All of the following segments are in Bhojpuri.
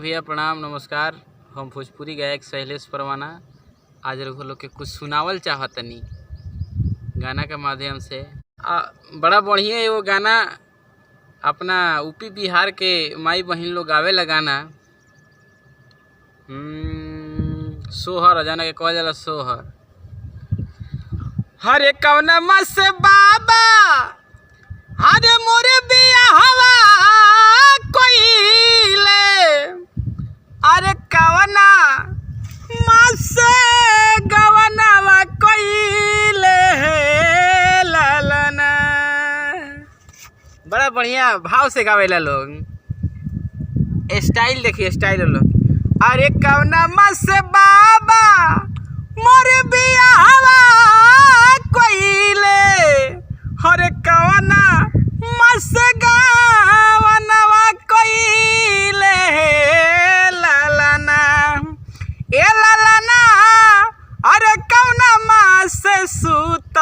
भैया प्रणाम नमस्कार। हम भोजपुरी गायक शैलेश परवाना आज रघु लोग के कुछ सुनावल चाहतनी गाना के माध्यम से। बड़ा बढ़िया एगो गाना अपना यूपी बिहार के माई बहिन लोग गावेला गाना। सोहर जाना के कहल जाला सोहर। हरे कौन मस बाबा हरे मोरे बिया हवा कोइले, अरे कवना मस गवनावा कोइले ललना। बड़ा बढ़िया भाव से गावेला लोग। स्टाइल देखिए, स्टाइल लोग। अरे कवना मस बाबा मोर बिया हवा कोइले, हरे कवना मस गावनवा कोइले ललना। ए ललना, अरे कवना मास सूत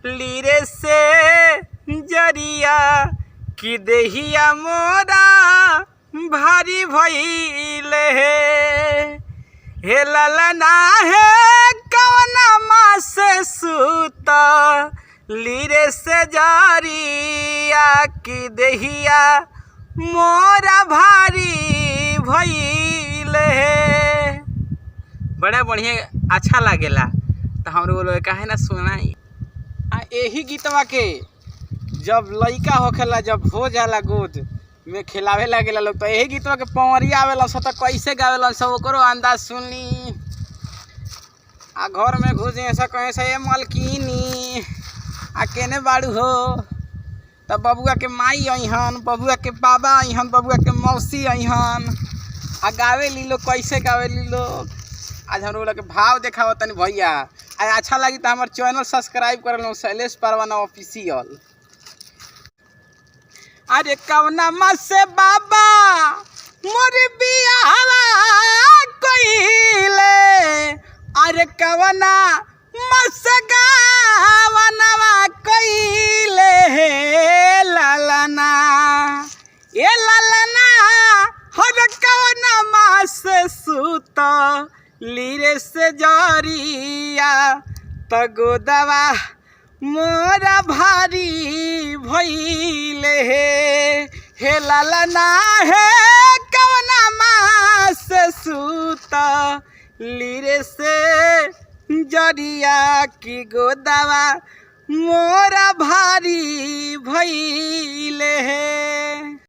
लीरे से जरिया कि देहिया मोरा भारी भइले हे ललना। हे कवना मास सूत लीरे से जरिया कि देहिया मोरा भारी भइले हे। बड़ा बढ़िया अच्छा लागेला। तो हमरो बोलो काहे ना सुनाई। आ यही गीतवा के जब लइका होखेला, जब हो जाला गोद में खिलावे लागेला लोग, तो यही गीतवा के पवरिया आवेला सब, तो कैसे गावेला सब ओकरो अंदाज सुनली। आ घर में घुस ऐसा कहे से ए मलकिनी आ केने बाड़ू हो, तब बबुआ के माई अइहन, बबुआ के बाबा अइहन, बबुआ के मौसी अइहन। आ गावेली लोग, कैसे गावेली लोग। आज हम लोग के भाव देखाव तनी भैया। आ अच्छा लगी तो हमार चैनल सब्सक्राइब कर लो, शैलेश परवाना ऑफिशियल। अरे कवना मस बाबा मोर बियाहवा कइले, अरे कवना मस गावनवा कइले ललना। ए ललना, हर कवना मास सूत लीरे से जरिया तगोदवा मोरा भारी भइले हे ललना। हे कवना मास सूत लीरे से जरिया की गोदवा मोरा भारी भइले हे।